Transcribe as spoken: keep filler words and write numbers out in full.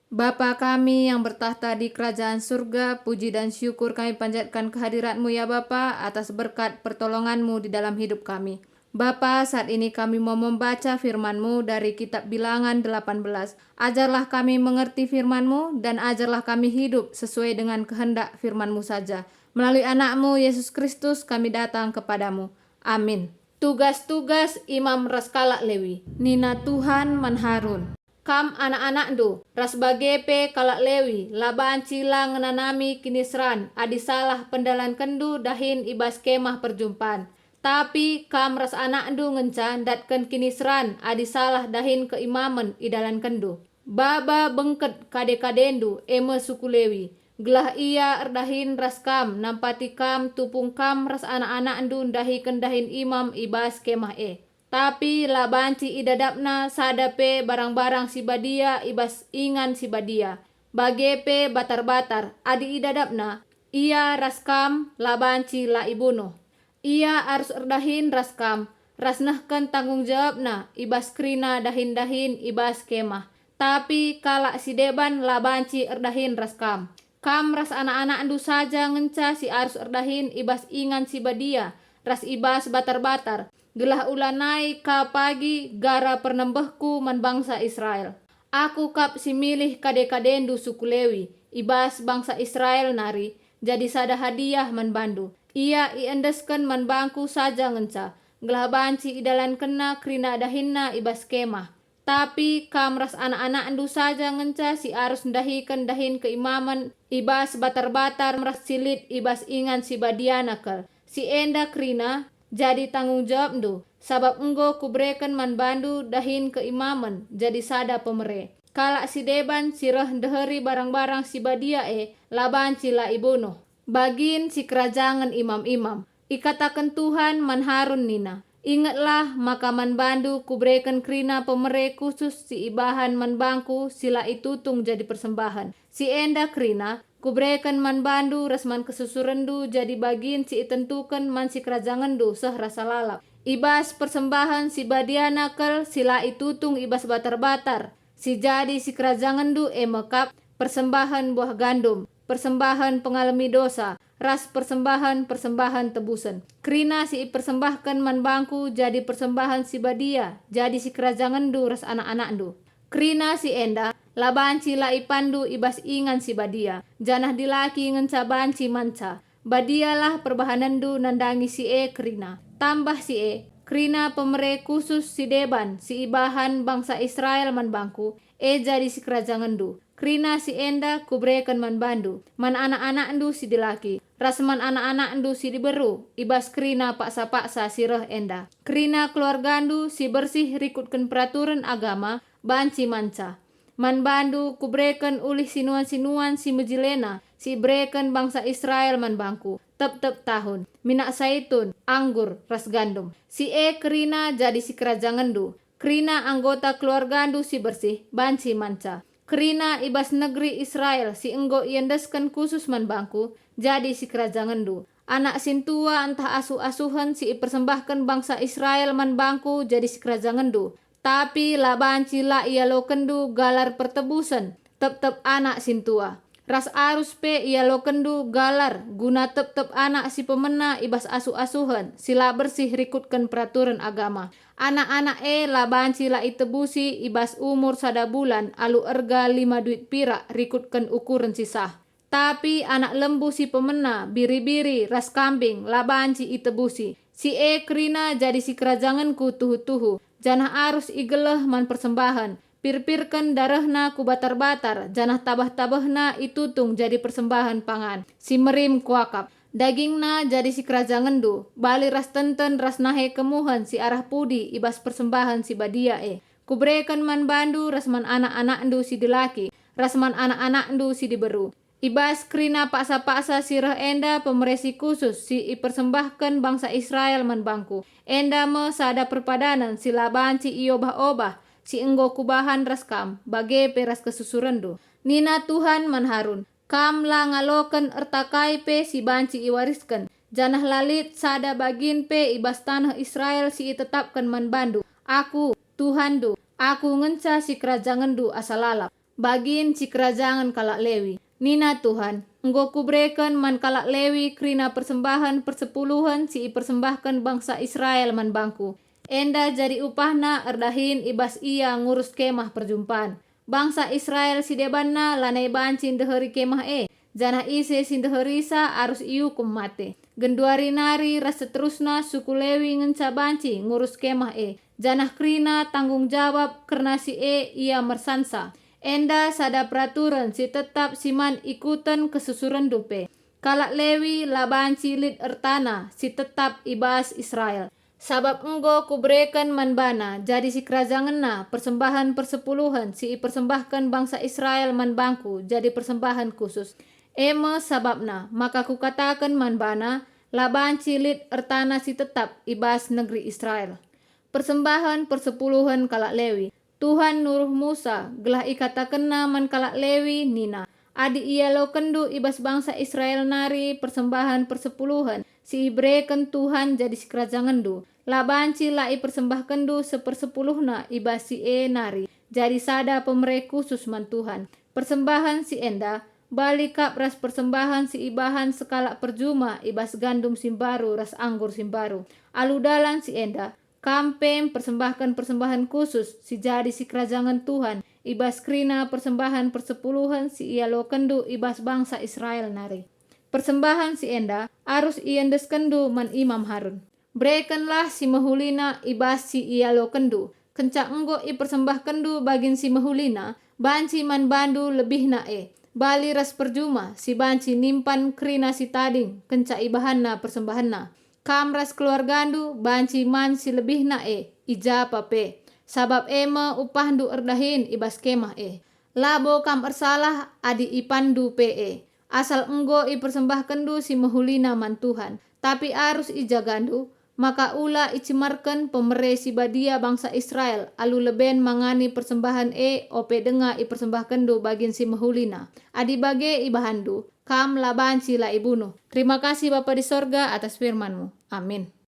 Bapa kami yang bertakhta di kerajaan surga, puji dan syukur kami panjatkan kehadirat-Mu, ya Bapa, atas berkat pertolongan-Mu di dalam hidup kami. Bapa, saat ini kami mau membaca firman-Mu dari kitab Bilangan delapan belas. Ajarlah kami mengerti firman-Mu, dan ajarlah kami hidup sesuai dengan kehendak firman-Mu saja. Melalui Anak-Mu, Yesus Kristus, kami datang kepada-Mu. Amin. Tugas-tugas imam ras kalak Lewi. Nina Tuhan man Harun, "Kam anak-anakndu, ras bage pe kalak Lewi, la banci la ngenanami kiniseran adi salah pendalankenndu dahin i bas Kemah Perjumpan. Tapi kam ras anakndu ngenca ndatken kiniseran adi salah dahin keimamen idalankenndu. Baba bengket kade-kadendu, e me suku Lewi, gelah ia erdahin ras kam nampati kam tupung kam ras anak-anakndu ndahiken dahin imam i bas Kemah e. Tapi la banci idadapna sada pe barang-barang si badia i bas ingan si badia, bage pe batar-batar, adi idadapna, ia ras kam la banci la ibunuh. Ia arus erdahin ras kam, ras nehken tanggung jawabna i bas kerina dahin-dahin i bas Kemah. Tapi kalak si deban la banci erdahin ras kam. Kam ras anak-anakndu saja ngenca si arus erdahin i bas ingan si badia ras i bas batar-batar, gelah ulanai ka pagi gara pernembehKu man bangsa Israel. Aku kap si milih kade-kadendu suku Lewi i bas bangsa Israel nari jadi sada hadiah man bandu. Ia iendesken man bangKu saja ngenca, gelah banci idalankenna kerina dahinna i bas Kemah. Tapi kam ras anak-anakndu saja ngenca si arus ndahiken dahin keimamen i bas batar-batar ras si lit i bas ingan si badiana kal. Si enda kerina jadi tanggung jawabndu, sabap enggo Kubereken man bandu dahin keimamen jadi sada pemere. Kalak si deban si reh ndeheri barang-barang si badia e la banci la ibunuh." Bagin sikerajangen imam-imam. Ikataken Tuhan man Harun nina, "Ingetlah maka man bandu Kubereken kerina pemere khusus si ibahan man bangKu si la itutung jadi persembahen. Si enda kerina Kubereken man bandu ras man kesusurenndu jadi bagin si itentuken man sikerajangenndu seh rasa lalap. I bas persembahen si badiana kal si la itutung i bas batar-batar, si jadi sikerajangenndu e me kap persembahen buah gandum, persembahen pengalemi dosa, ras persembahen-persembahen tebusen. Kerina si ipersembahken man bangKu jadi persembahen si badia, jadi sikerajangenndu ras anak-anakndu. Kerina si enda la banci la ipanndu i bas ingan si badia, janah dilaki ngenca banci manca. Badialah perbahanenndu nandangi si e kerina. Tambah si e, kerina pemere khusus si deban si ibahan bangsa Israel man bangKu, e jadi sikerajangenndu. Kerina si enda Kubereken man bandu, man anak-anakndu si dilaki, ras man anak-anakndu si diberu, i bas kerina paksa-paksa si reh enda. Kerina keluargandu si bersih rikutken peraturen agama banci manca. Man bandu Kubereken ulih sinuan-sinuan si mejilena si ibereken bangsa Israel man bangKu, tep-tep tahun, minak saitun, anggur, ras gandum. Si e kerina jadi sikerajangenndu. Kerina anggota keluargandu si bersih banci manca. Kerina i bas negeri Israel si enggo iendesken khusus man bangKu jadi sikerajangenndu. Anak sintua ntah asuh-asuhen si ipersembahken bangsa Israel man bangKu jadi sikerajangenndu. Tapi la banci la ialokenndu galar pertebusen tep-tep anak sintua. Ras arus pe ialokenndu galar guna tep-tep anak si pemena i bas asuh-asuhen si la bersih rikutken peraturen agama. Anak-anak e la banci la itebusi i bas umur sada bulan alu erga lima duit pirak rikutken ukuren si sah. Tapi anak lembu si pemena, biri-biri, ras kambing la banci itebusi. Si e kerina jadi sikerajangenKu tuhu-tuhu, janah arus igeleh man persembahen. Pirpirken darehna ku batar-batar, janah tabeh-tabehna itutung jadi persembahen pangan si merim kuakap. Dagingna jadi sikerajangenndu, bali ras tenten ras nahe kemuhen si arah pudi i bas persembahen si badia e. Kubereken man bandu ras man anak-anakndu si dilaki, ras man anak-anakndu si diberu. I bas kerina paksa-paksa si reh enda pemere si khusus si ipersembahken bangsa Israel man bangKu. Enda me sada perpadanen si la banci iobah-obah, si enggo Kubahan ras kam, bage pe ras kesusurenndu. Nina Tuhan man Harun, "Kam la ngaloken erta kai pe si banci iwarisken, janah la lit sada bagin pe i bas taneh Israel si itetapken man bandu. Aku, Tuhanndu, Aku ngenca sikerajangenndu asa lalap." Bagin sikerajangen kalak Lewi. Nina Tuhan, "Enggo Kubereken man kalak Lewi kerina persembahen persepuluhen si ipersembahken bangsa Israel man bangKu. Enda jadi upahna erdahin i bas ia ngurus Kemah Perjumpan. Bangsa Israel si debanna lanai banci ndeheri Kemah e, janah ise si ndeherisa arus iukum mate. Genduari nari ras seterusna suku Lewi ngenca banci ngurus Kemah e, janah kerina tanggung jawab kerna si e ia mersansa. Enda sada peraturen si tetap si man ikuten kesusurenndu pe. Kalak Lewi la banci lit ertana si tetap i bas Israel. Sabap enggo Kubereken man bana jadi sikerajangenna persembahen persepuluhen si ipersembahken bangsa Israel man bangKu jadi persembahen khusus. E me sabapna maka Kukataken man bana, la banci lit ertana si tetap i bas negeri Israel." Persembahen persepuluhen kalak Lewi. Tuhan nuruh Musa gelah ikatakenNa man kalak Lewi nina, "Adi ialokenndu i bas bangsa Israel nari persembahen persepuluhen si ibereken Tuhan jadi sikerajangenndu, la banci la ipersembahkenndu sepersepuluhna i bas si e nari jadi sada pemere khusus man Tuhan. Persembahen si enda bali kap ras persembahen si ibahan sekalak perjuma i bas gandum si mbaru ras anggur si mbaru. Alu dalan si enda, kam pe mpersembahken persembahen khusus si jadi sikerajangen Tuhan i bas kerina persembahen persepuluhen si ialokenndu i bas bangsa Israel nari. Persembahen si enda arus iendeskenndu man Imam Harun. Berekenlah si mehulina i bas si ialokenndu. Kenca enggo ipersembahkenndu bagin si mehulina, banci man bandu lebihna e, bali ras perjuma si banci nimpan kerina si tading kenca ibahanna persembahenna. Kam ras keluargandu banci man si lebihna e i ja pa pe, sabap e me upahndu erdahin i bas Kemah e. Labo kam ersalah adi ipanndu pe e, asal enggo ipersembahkenndu si mehulina man Tuhan. Tapi arus ijagandu, maka ula icemarken pemere si badia bangsa Israel alu leben mangani persembahen e ope denga ipersembahkenndu bagin si mehulina. Adi bage ibahanndu, kam la banci la ibunuh. Terima kasih Bapa di sorga atas firman-Mu. Amin.